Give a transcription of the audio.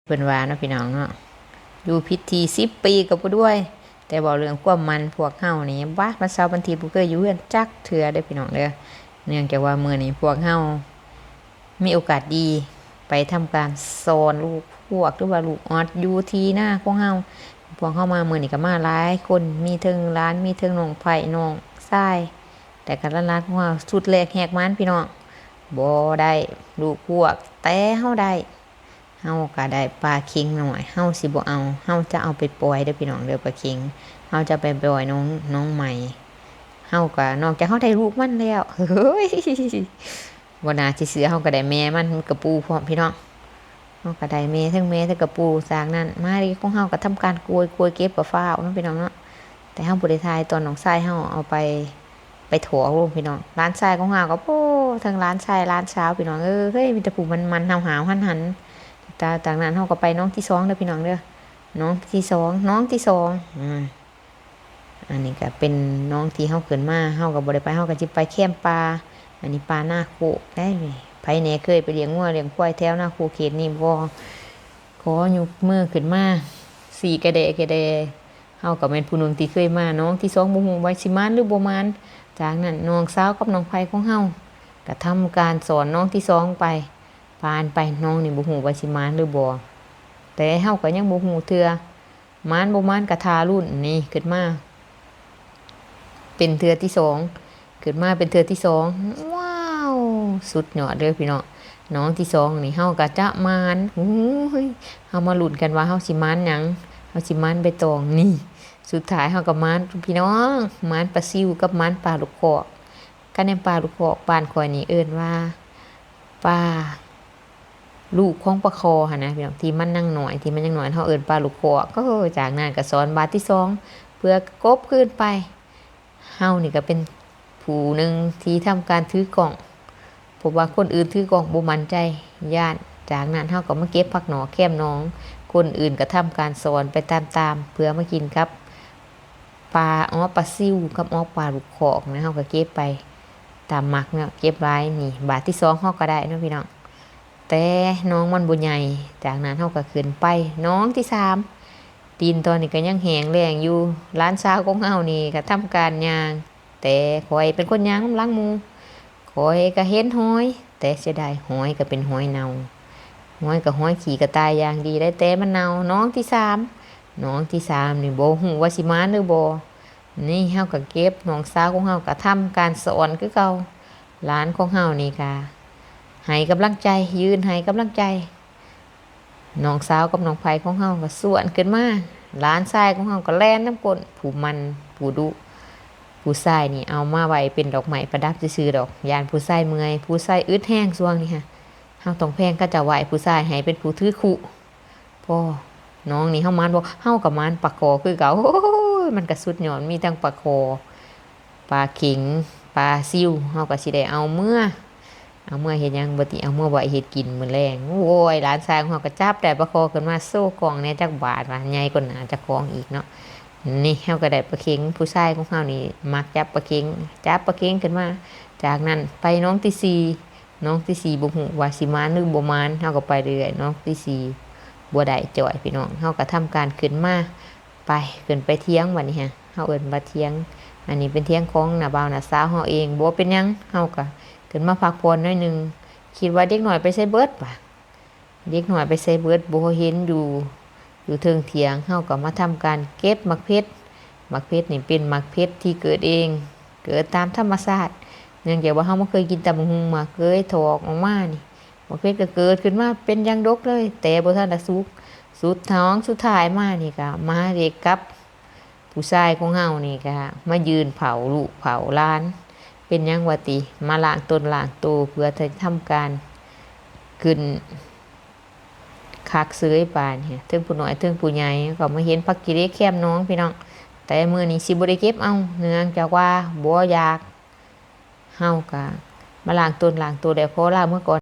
ເພິ່ນວ່າເນາະພີ່ນ້ອງເນາະ ຢູ່ພິດທີ່ສິບປີກໍບໍ່ດ້ວຍ. ແຕ່ເວົ້າເລື່ອງຄວາມໝັ້ນພວກເຮົານີ້ ບາດວັນເສົາວັນອາທິດບໍ່ເຄີຍຢູ່ເຮືອນຈັກເທື່ອເດີພີ່ນ້ອງເດີ. ເນື່ອງຈາກວ່າມື້ນີ້ພວກເຮົາມີໂອກາດດີໄປທຳການສອນລູກພວກ ຫຼືວ່າລູກອອດຢູ່ທີ່ນາຂອງເຮົາ. ພວກເຮົາມາມື້ນີ້ກໍມາຫຼາຍຄົນ ມີເຖິງຫຼານ ມີເຖິງນ້ອງໃພ້ນ້ອງຊາຍ ແຕ່ກໍຫຼານໆຂອງເຮົາ ຊຸດແລກແຫກໝານພີ່ນ້ອງ ບໍ່ໄດ້ລູກພວກ ແຕ່ເຮົາໄດ້ ເຮົາກໍໄດ້ປາເຂັງນ້ອຍ ເຮົາຊິບໍ່ເອົາ ເຮົາຈະເອົາໄປປ່ອຍເດີພີ່ນ້ອງເດີ ປາເຂັງ ເຮົາຈະໄປປ່ອຍໜອງ ໜອງໃໝ່. ເຮົາກໍນອກຈາກເຮົາໄດ້ລູກມັນແລ້ວ ເຮີ້ຍ ບໍ່ໜ້າຊິເຊື່ອ ເຮົາກໍໄດ້ແມ່ມັນ ມັນກະປູພ້ອມພີ່ນ້ອງ. ເຮົາກໍໄດ້ແມ່ ທັງແມ່ທັງກະປູ. ຈາກນັ້ນມາເດັກຂອງເຮົາກໍທຳການໂກຍ ໂກຍເກັບກໍຟ້າວເນາະພີ່ນ້ອງເນາະ ແຕ່ເຮົາບໍ່ໄດ້ຖ່າຍຕອນນ້ອງຊາຍເຮົາເອົາໄປ ໄປຖອກລົງພີ່ນ້ອງ. ຫຼານຊາຍຂອງເຮົາກໍ ໂອ້ ທັງຫຼານຊາຍຫຼານສາວພີ່ນ້ອງເອີຍ ມີແຕ່ຜູ້ມັນໆ ຫາວໆ ຫັນໆ. ຈາກ ຈາກນັ້ນເຮົາກໍໄປໜອງທີສອງເດີພີ່ນ້ອງເດີ ໜອງທີສອງ ໜອງທີສອງ ອາ ອັນນີ້ກໍເປັນໜອງທີ່ເຮົາຂຶ້ນມາ ເຮົາກໍບໍ່ໄດ້ໄປ ເຮົາກໍຊິໄປແຄມປ່າ. ອັນນີ້ປ່ານາໂຄກໄດ໋ ໃຜແດ່ເຄີຍໄປລ້ຽງງົວລ້ຽງຄວາຍແຖວນາໂຄກເຂດນີ້ບໍ່? ຂໍຍົກມືຂຶ້ນມາ ຊີ້ກະແດະກະແດ. ເຮົາກໍແມ່ນຜູ້ໜຶ່ງທີ່ເຄີຍມາໜອງທີສອງ ບໍ່ຮູ້ວ່າຊິໝານຫຼືບໍ່ໝານ. ຈາກນັ້ນນ້ອງສາວກັບນ້ອງໃພ້ຂອງເຮົາກໍທຳການສອນໜອງທີສອງໄປ. ຜ່ານໄປໜອງນີ້ບໍ່ຮູ້ວ່າຊິໝານຫຼືບໍ່ ແຕ່ເຮົາກໍຍັງບໍ່ຮູ້ເທື່ອ ໝານບໍ່ໝານກໍຖ້າລຸ້ນ. ນີ້ຂຶ້ນມາເປັນເທື່ອທີສອງ ຂຶ້ນມາເປັນເທື່ອທີສອງ ວ້າວ ສຸດຍອດເດີພີ່ນ້ອງ. ໜອງທີສອງນີ້ເຮົາກໍຈະໝານ ໂອ້ຍ ເຮົາມາລຸ້ນກັນວ່າເຮົາຊິໝານຫຍັງ ເຮົາຊິໝານໃບຕອງ. ນີ້ ສຸດທ້າຍເຮົາກໍໝານພີ່ນ້ອງ ໝານປາຊິວກັບໝານປາລູກຄອກ. ຄັນແມ່ນປາລູກຄອກ ບ້ານຂ້ອຍນີ້ເອີ້ນວ່າປາ ລູກຂອງປາຄໍ່ຫັ້ນນະພີ່ນ້ອງ ທີ່ມັນຍັງນ້ອຍ ທີ່ມັນຍັງນ້ອຍ ເຮົາເອີ້ນປາລູກຄອກ. ເອີ ຈາກນັ້ນກໍສອນບາດທີສອງ ເພື່ອກົບຄືນໄປ. ເຮົານີ້ກໍເປັນຜູ້ໜຶ່ງທີ່ທຳການຖືກ້ອງ ເພາະວ່າຄົນອື່ນຖືກ້ອງບໍ່ໝັ້ນໃຈ ຢ້ານ. ຈາກນັ້ນເຮົາກໍມາເກັບຜັກໜອກແຄມໜອງ ຄົນອື່ນກໍທຳການສອນໄປຕາມໆ ເພື່ອມາກິນກັບປາ ອໍ ປາຊິວກັບ ອໍ ປາລູກຄອກນະ. ເຮົາກໍເກັບໄປຕາມມັກເນາະ ເກັບຫຼາຍ. ນີ້ບາດທີສອງເຮົາກໍໄດ້ເນາະພີ່ນ້ອງ ແຕ່ໜອງມັນບໍ່ໃຫຍ່. ຈາກນັ້ນເຮົາກໍຂຶ້ນໄປໜອງທີສາມ ຕີນຕອນນີ້ກໍຍັງແຫ້ງແລ້ງຢູ່. ຫຼານສາວຂອງເຮົານີ້ກໍທຳການຍ່າງ ແຕ່ຂ້ອຍເປັນຄົນຍ່າງນຳຫຼັງໝູ່. ຂ້ອຍກໍເຫັນຫອຍ ແຕ່ເສຍດາຍຫອຍກໍເປັນຫອຍເນົ່າ ຫອຍກໍຫອຍຂີ້ກະຕ່າຍຢ່າງດີໄດ໋ ແຕ່ມັນເນົ່າ. ໜອງທີສາມ ໜອງທີສາມນີ້ບໍ່ຮູ້ວ່າຊິໝານຫຼືບໍ່. ນີ້ເຮົາກໍເກັບ ນ້ອງສາວຂອງເຮົາກໍທຳການສອນຄືເກົ່າ. ຫຼານຂອງເຮົານີ້ກໍໃຫ້ກຳລັງໃຈ ຢືນໃຫ້ກຳລັງໃຈ. ນ້ອງສາວກັບນ້ອງໃພ້ຂອງເຮົາກໍຊວນຂຶ້ນມາ ຫຼານຊາຍຂອງເຮົາກໍແລ່ນນຳກົ້ນ. ຜູ້ໝັ້ນ ຜູ້ດຸ ຜູ້ຊາຍນີ້ເອົາມາໄວ້ເປັນດອກໄມ້ປະດັບຊື່ໆດອກ ຢ້ານຜູ້ຊາຍເມື່ອຍ ຜູ້ຊາຍອຶດແຮງ. ຊ່ວງນີ້ຫະ ເຮົາຕ້ອງແພງເຂົາເຈົ້າໄວ້ ຜູ້ຊາຍໃຫ້ເປັນຜູ້ຖືຄຸ. ພໍໜອງນີ້ເຮົາໝານບໍ່? ເຮົາກໍໝານປາຄໍ່ຄືເກົ່າ. ໂອ້ຍ ມັນກໍສຸດຍອດ ມີທັງປາຄໍ່ ປາເຂັງ ປາຊິວ ເຮົາກໍຊິໄດ້ເອົາເມືອ ເອົາເມືອເຮັດຫຍັງບໍ່ຕິ ເອົາເມືອໄວ້ເຮັດກິນມື້ແລງ. ໂອ້ຍ ຫຼານຊາຍຂອງເຮົາກໍຈັບໄດ້ປາຄໍ່ຂຶ້ນມາໂຊກ້ອງແດ່ຈັກບາດວ່າ ໃຫຍ່ກວ່າໜ້າເຈົ້າຂອງອີກເນາະ. ນີ້ເຮົາກໍໄດ້ປາເຂັງ ຜູ້ຊາຍຂອງເຮົານີ້ມັກຈັບປາເຂັງ ຈັບປາເຂັງຂຶ້ນມາ. ຈາກນັ້ນໄປໜອງທີສີ່ ໜອງທີສີ່ບໍ່ຮູ້ວ່າຊິໝານຫຼືບໍ່ໝານ ເຮົາກໍໄປເລື້ອຍໆ. ໜອງທີສີ່ບໍ່ໄດ້ຈ້ອຍພີ່ນ້ອງ ເຮົາກໍທຳການຂຶ້ນມາ ໄປ ຂຶ້ນໄປຖຽງ. ບັດນີ້ຫະ ເຮົາເອີ້ນວ່າຖຽງ ອັນນີ້ເປັນຖຽງຂອງນ້າບ່າວນ້າສາວເຮົາເອງ. ບໍ່ເປັນຫຍັງ ເຮົາກໍຂຶ້ນມາພັກຜ່ອນໜ້ອຍໜຶ່ງ. ຄິດວ່າເດັກນ້ອຍໄປໃສເບິດວະ ເດັກນ້ອຍໄປໃສເບິດ ບໍ່ເຫັນຢູ່ ຢູ່ເທິງຖຽງ. ເຮົາກໍມາທຳການເກັບໝາກເຜັດ. ໝາກເຜັດນີ້ເປັນໝາກເຜັດທີ່ເກີດເອງ ເກີດຕາມທຳມະຊາດ. ເນື່ອງຈາກວ່າເຮົາບໍ່ເຄີຍກິນຕຳບັກຫຸ່ງ ໝາກເກຍຖອກອອກມານີ້ ໝາກເຜັດກໍເກີດຂຶ້ນມາເປັນຢ່າງດົກເລີຍ ແຕ່ບໍ່ທັນໄດ້ສຸກ. ສຸດທ້ອງສຸດທ້າຍມານີ້ກໍມາເດັກກັບ ຜູ້ຊາຍຂອງເຮົານີ້ກະມາຢືນເຝົ້າລູກເຝົ້າຫຼານ. ເປັນຫຍັງວະຕິ ມາລ້າງຕົນລ້າງໂຕ ເພື່ອຈະທຳການຂຶ້ນຄັກເສີຍບາດນີ້. ເທິງຜູ້ນ້ອຍເທິງຜູ້ໃຫຍ່ກໍມາເຫັນຜັກຂີ້ເຫຼັກແຄມໜອງພີ່ນ້ອງ ແຕ່ມື້ນີ້ຊິບໍ່ໄດ້ເກັບເອົາ ເນື່ອງຈາກວ່າບໍ່ຢາກ. ເຮົາກະມາລ້າງຕົນລ້າງໂຕແລ້ວ ຂໍລາເມືອກ່ອນ.